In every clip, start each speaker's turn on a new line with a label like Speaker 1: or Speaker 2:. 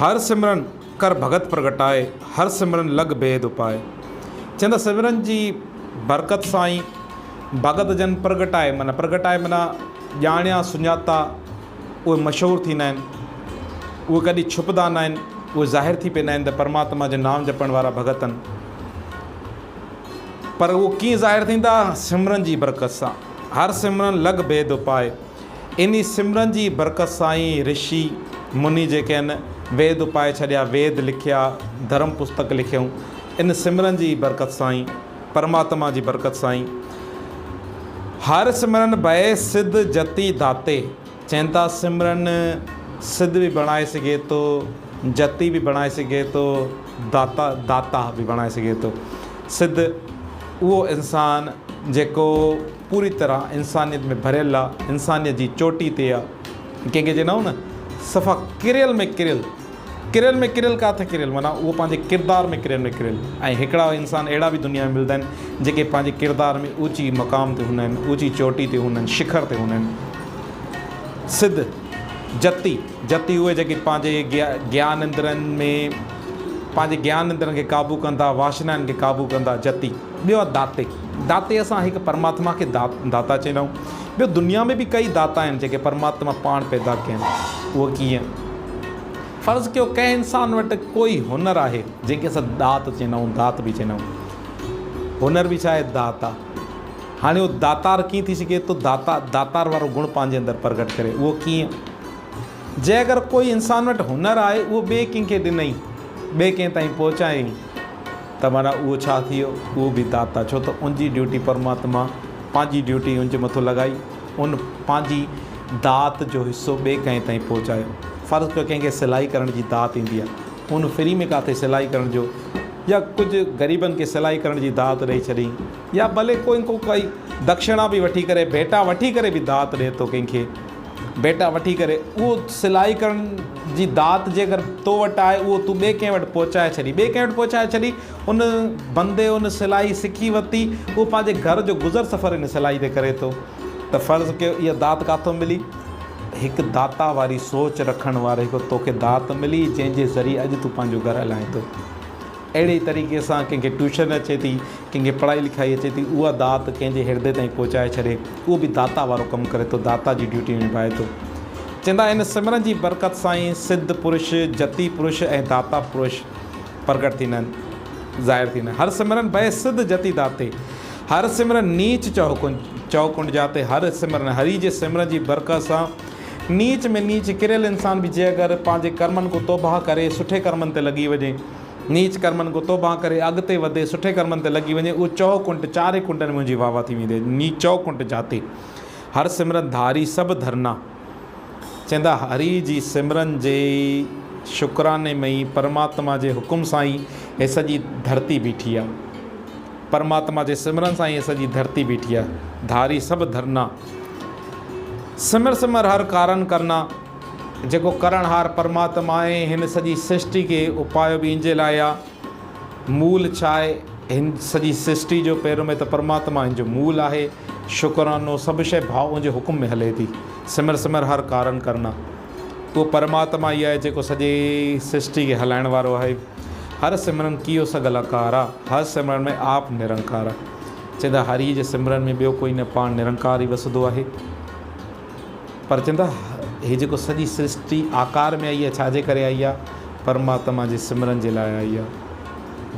Speaker 1: هر سمرن ڪر ڀڳت پرگٽائي، هر سمرن لڳ بيد اپائي. چون ٿا سمرن جي برڪت سان ئي ڀڳت جن پرگٽائي معنيٰ پرگٽائي معنيٰ ڄاڻيا سڃاتا اهي مشهور ٿيندا آهن، اهي ڪڏهن ڇپندا نه آهن، اهي ظاهر ٿي پيندا آهن ته پرماتما جو نام جپڻ وارا ڀڳت آهن. پر اهو ڪيئن ظاهر ٿيندا؟ سمرن جي برڪت سان. هر سمرن لڳ ڀيد اپائي. انهي سمرن جي برڪت سان ئي رشي مني جيڪي آهن ويد اپائي ڇڏيا، ويد لکيا، ڌرم پستڪ لکيائون. ان سمرن جي برڪت سان ئي، پرماتما جي برڪت سان ئي. هر سمرن ڀئي سڌ جتي داتي. چين ٿا سمرن سڌ به بڻائي سگهي ٿو، جتي به بڻائي سگهي ٿو، داتا داتا به بڻائي سگهي ٿو. سڌ اهو انسان جيڪو پوري طرح انسانيت ۾ ڀريل آ، انسانيت جي چوٽي تي آ. ڪنهن کي چئندا آهيون نه صفا ڪريل ۾ ڪريل. ڪريل ۾ ڪريل ڪاٿي ڪريل معنيٰ اهو پنهنجي ڪردار ۾ ڪريل ۾ ڪريل ۽ هڪڙا انسان اهڙا به دنيا ۾ ملدا آهن جيڪي پنهنجي ڪردار ۾ اوچي مقام تي هوندا آهن اوچي چوٽي تي هوندا آهن شکر تي هوندا آهن سڌ جتي جتي اهي جيڪي پنهنجي گيان اندرن ۾ پنهنجي گيان اندرن کي قابو ڪندا واشنائن کي قابو ڪندا جتي ٻيو آهي داتي داتي اسان هڪ پرماتما کي داتا چئندا آهيون ٻيو دنيا ۾ به ڪئي داتا آهن جيڪي پرماتما پاڻ پيدا ڪيا آهن اهو ڪيئن فرض ڪيو ڪنهن انسان وٽ ڪوئي هنر آهي جنهن کي اسان ڏات چئندا آهيون، دات به چئندا آهيون. هنر به ڇا آهي؟ دات آهي. هاڻي اهو داتار ڪيئن ٿي سگهي ٿو؟ داتا، داتار وارو گڻ پنهنجي اندر پرگهٽ ڪري. اهو ڪيئن؟ جي اگر ڪوئي انسان وٽ هنر آهي اهو ٻئي ڪنهن کي ڏنئي، ٻئي ڪنهن تائين پهچايائين ته معنيٰ اهو ڇا ٿي ويو؟ اهو به دات آهي. ڇو ته ان جي ڊيوٽي پرماتما پنهنجي ڊيوٽي ان جي مٿو لڳائي. ان پنهنجي دات جو حصو ٻئي ڪنهن تائين پهچايو. فرض ڪيو ڪنهن کي سلائي ڪرڻ جي دات ايندي آهي، ان فري ۾ ڪاٿي سلائي ڪرڻ جو يا ڪجهه غريبن کي سلائي ڪرڻ جي دات ڏئي ڇڏي يا ڀلي ڪوئي ڪو ڪائي دکشڻا به وٺي ڪري ڀيٽا وٺي ڪري به دات ڏئي ٿو ڪنهن کي ڀيٽا وٺي ڪري اهو سلائي ڪرڻ جي دات جيڪر تو وٽ آهي اهو تون ٻئي ڪنهن وٽ پهچائي ڇڏي ٻئي ڪنهن وٽ پهچائي ڇڏي ان بندي ان سلائي سکي ورتي، اهو پنهنجي گهر جو گذر سفر ان سلائي تي ڪري ٿو ته فرض ڪيو اها دات ڪاٿو ملي؟ هڪ داتا واري سوچ رکڻ واري کان توکي دات ملي جنهن جي ذريعي اڄ تون پنهنجو گهر هلائين ٿو. اهڙي ئي طريقي سان ڪنهن کي ٽيوشن اچي ٿي، ڪنهن کي پڙهائي لکائي اچي ٿي، اها دات ڪنهن جي هردي تائين پهچائي ڇڏي، اهو به داتا وارو ڪم ڪري ٿو، داتا جي ڊيوٽي نڀائي ٿو. چوندا آهن سمرن جي برڪت سان ئي سڌ پرش، جتي پرش ۽ داتا پرش پرگٽ ٿيندا آهن، ظاهر ٿيندا آهن. هر سمرن ڀئي سڌ جتي داتي، هر سمرن نيچ چؤڪنڊ جاتي، هر سمرن هري جي سمرن جي برڪت سان نيچ ۾ نيچ ڪريل انسان به جي اگر پنهنجي ڪرمن کان توبهه ڪري سٺي ڪرمن تي لڳي وڃي، نيچ ڪرمن کان توبهه ڪري اڳتي وڌي سٺي ڪرمن تي لڳي وڃي، اهو چؤڪنڊ چارئي ڪنڊن ۾ ان جي واهه واهه ٿي ويندي، نيچ چؤڪنڊ جاتي، هر سمرن ڌاري سڀ ڌرنا. چوندا هري جي سمرن جي شڪراني ۾ ئي پرماتما جي حڪم سان ئي هي سڄي ڌرتي بيٺي آ. پرماتما جي سمرن سان ئي هي سڄي ڌرتي بيٺي آ. ڌاري سڀ ڌرنا. سمر سمر هر ڪارن ڪرنا. جيڪو ڪرڻهار پرماتما آهي هن سڄي سرشٽي کي اپايو به انجي لاء آ. مول ڇا آهي؟ هن سڄي سرشٽي جو پهريون ۾ ته پرماتما هن جو مول آهي. شڪرانو سڀ شيء ڀاء ان جي حڪم ۾ هلي ٿي. سمر سمر هر ڪارن ڪرنا. اهو پرماتما ئي آهي جيڪو سڄي سرشٽي کي هلائڻ وارو آهي. هر سمرن ڪيو سگل اڪارا، هر سمرن ۾ آپ نرنڪارا. چئن ٿا هري جي سمرن ۾ ٻيو ڪوئي نه پاڻ نرنڪار ئي وسندو آهي. پر چئن ٿا هي جيڪو سڄي سرشٽي آڪار ۾ آئي آهي ڇا جي ڪري آئي آهي؟ پرماتما جي سمرن جي لاء آئي آهي.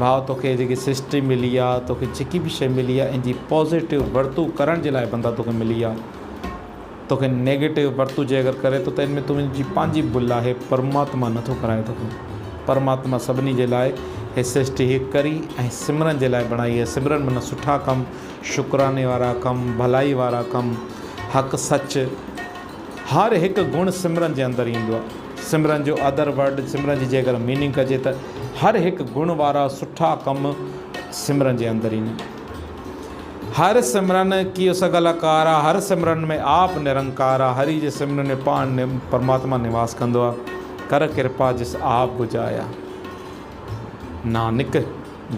Speaker 1: ڀاء توکي جيڪي سرشٽي ملي آهي توکي جيڪي به شيء ملي آهي ان جي پازيٽو ورتو ڪرڻ جي لاء بندا توکي ملي آهي. توکي نيگيٽو ورتو جي اگر ڪري ٿو ته ان ۾ تنهنجي پنهنجي ڀل آهي پرماتما نٿو ڪرائي توکي. پرماتما سڀني جي لاء هي سرشٽي هڪ ڪري ۽ سمرن جي لاء بڻائي آهي. سمرن معنيٰ سٺا ڪم، شڪراني وارا ڪم، ڀلائي وارا ڪم، حق سچ، هر هڪ گڻ سمرن جي اندر ايندو آهي. سمرن جو ادر ورڊ سمرن جي جيڪر ميننگ ڪجي ته هر هڪ گڻ وارا سٺا ڪم سمرن جي اندر ايندا آهن. هر سمرن ڪيو سگل اڪارا، هر سمرن ۾ آپ نرنڪارا، هري جي سمرن ۾ پاڻ پرماتما نواس ڪندو آهي. ڪر ڪرپا جس آپ بجايا. نانڪ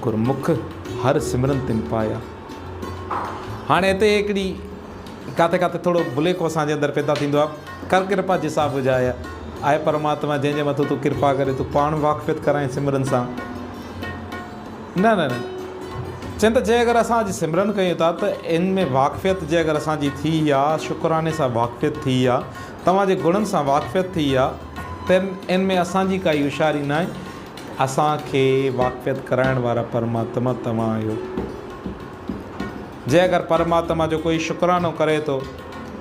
Speaker 1: گرمک هر سمرن تن پايا. هاڻي هتي هڪڙي ڪاٿي ڪاٿي ٿورو ڀليکو اسان جي اندر پيدا ٿيندو آهي. ڪر ڪرپا جس آپ بجايا. آء پرماتما جنهن جي مٿو تون ڪرپا ڪري تون پاڻ واقفيت ڪرائين سمرن سان. نه نه نه چين ته جي اگر اسان اڄ سمرن ڪيون ٿا ته ان ۾ واقفيت جي اگر اسان جي ٿي آ، شڪراني سان واقفيت ٿي آ، توهان جي گڻن سان واقفيت ٿي آ ته ان ۾ اسان جي ڪائي هوشياري ناهي، اسان کي واقفيت ڪرائڻ وارا پرماتما توهان آهيو. جي اگر پرماتما جو ڪوئي شڪرانو ڪري ٿو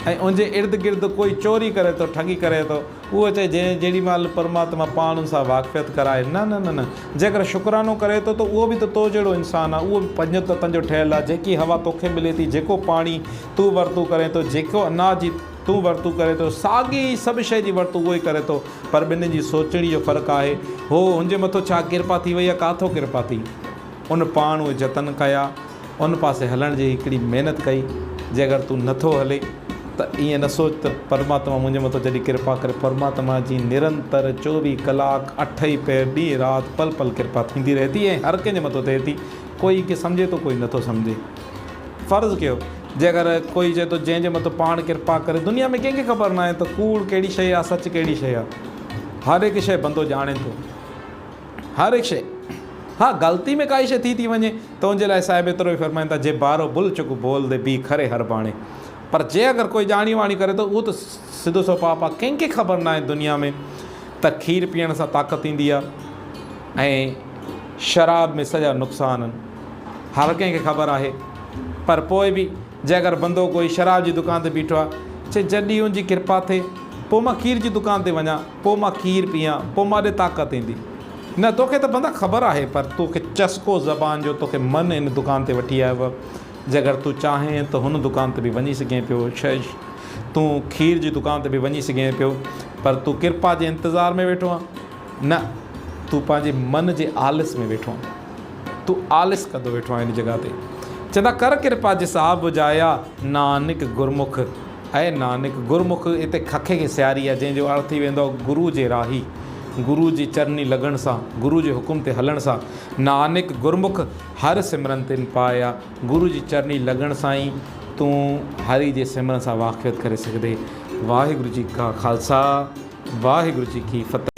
Speaker 1: ۽ ان جي ارد گرد ڪوئي چوري ڪري ٿو، ٺڳي ڪري ٿو، اهو چئي جنهن جيڏي مهل پرماتما پاڻ ان سان واقفيت ڪرائي، نه نه نه نه، جي اگر شڪرانو ڪري ٿو ته اهو به ته تو جهڙو انسان آهي، اهو به پنجن تتن جو ٺهيل آهي، جيڪي هوا توکي ملي ٿي، جيڪو پاڻي تون ورتو ڪرين ٿو، جيڪو اناج جي تون ورتو ڪرين ٿو، ساڳي ئي سڀ شيء جي ورتو اهو ئي ڪري ٿو، پر ٻنهين جي سوچڻي جو فرق آهي، هو هن جي مٿو ڇا ڪرپا ٿي وئي آهي، ڪاٿو ڪرپا ٿي؟ ان پاڻ اهي جتن ڪيا، ان پاسي هلڻ جي هڪڙي محنت ڪئي، جي اگر تون نه ٿو هلين ته ائين نه سوچ ته پرماتما منهنجي مٿان جڏهن ڪرپا ڪري، پرماتما جي نرنتر چوويهه ڪلاڪ، اٺ ئي پهر، ڏينهن رات، پل پل ڪرپا ٿيندي رهي ٿي ۽ هر ڪنهن جي مٿان ٿئي ٿي، ڪوئي ڪي سمجهي ٿو ڪوئي نه ٿو سمجهي. فرض ڪيو جي اگر ڪوئي چئي ٿو جنهن جي مٿان پاڻ ڪرپا ڪري، دنيا ۾ ڪنهن کي خبر ناهي ته ڪوڙ ڪهڙي شيء آهي سچ ڪهڙي شيء آهي، هر هڪ شيء بندو ڄاڻي ٿو. هر هڪ شيء. ها غلطي ۾ ڪائي شيء ٿي ٿي وڃي ته ان جي لاء صاحب ايترو ئي فرمائن ٿا جي بارو ڀل چڪ ڀول the بي کري هر باڻي. پر جي اگر ڪوئي ڄاڻي واڻي ڪري ٿو اهو ته سڌو سو پاپ آ. ڪنهن کي خبر ناهي دنيا ۾ ته کير پيئڻ سان طاقت ايندي آ ۽ شراب ۾ سڄا نقصان آهن. هر ڪنهن کي خبر آهي پر پوء به جي اگر بندو ڪوئي شراب جي دڪان تي بيٺو آ چي جڏهن ان جي ڪرپا ٿئي پوء مان کير جي دڪان تي وڃان. پوء مان کير پيئان، پوء مان ڏي طاقت ايندي. نه، توکي ته بندا خبر آهي، پر توکي چسڪو زبان جو توکي من هن دڪان تي وٺي آيو. جيڪر تون چاهين ته هن دڪان تي به وڃي سگهين پيو، تون کير جي دڪان تي به وڃي سگهين پيو، پر تون ڪرپا جي انتظار ۾ ويٺو آن. نه، تون پنهنجي من جي آلس ۾ ويٺو آن. تون آلس ڪندو ويٺو آهين ان جڳهه تي. چوندا ڪر ڪرپا جس آپ بجايا، نانڪ گرمک. اي نانڪ! گرمک اتي ککي کي سياري آهي، جنهن جو ارٿ ٿي ويندو آهي گرو جي راهي، گرو جي چرني لڳڻ سان، گرو جي حڪم تي هلڻ سان. نانڪ گرمک هر سمرن تن پايا، گرو جي چرني لڳڻ سان ئي تون هري جي سمرن سان واقفيت ڪري سگهندين. واهگرو جي ڪا خالصا، واهگرو جي ڪي فتح.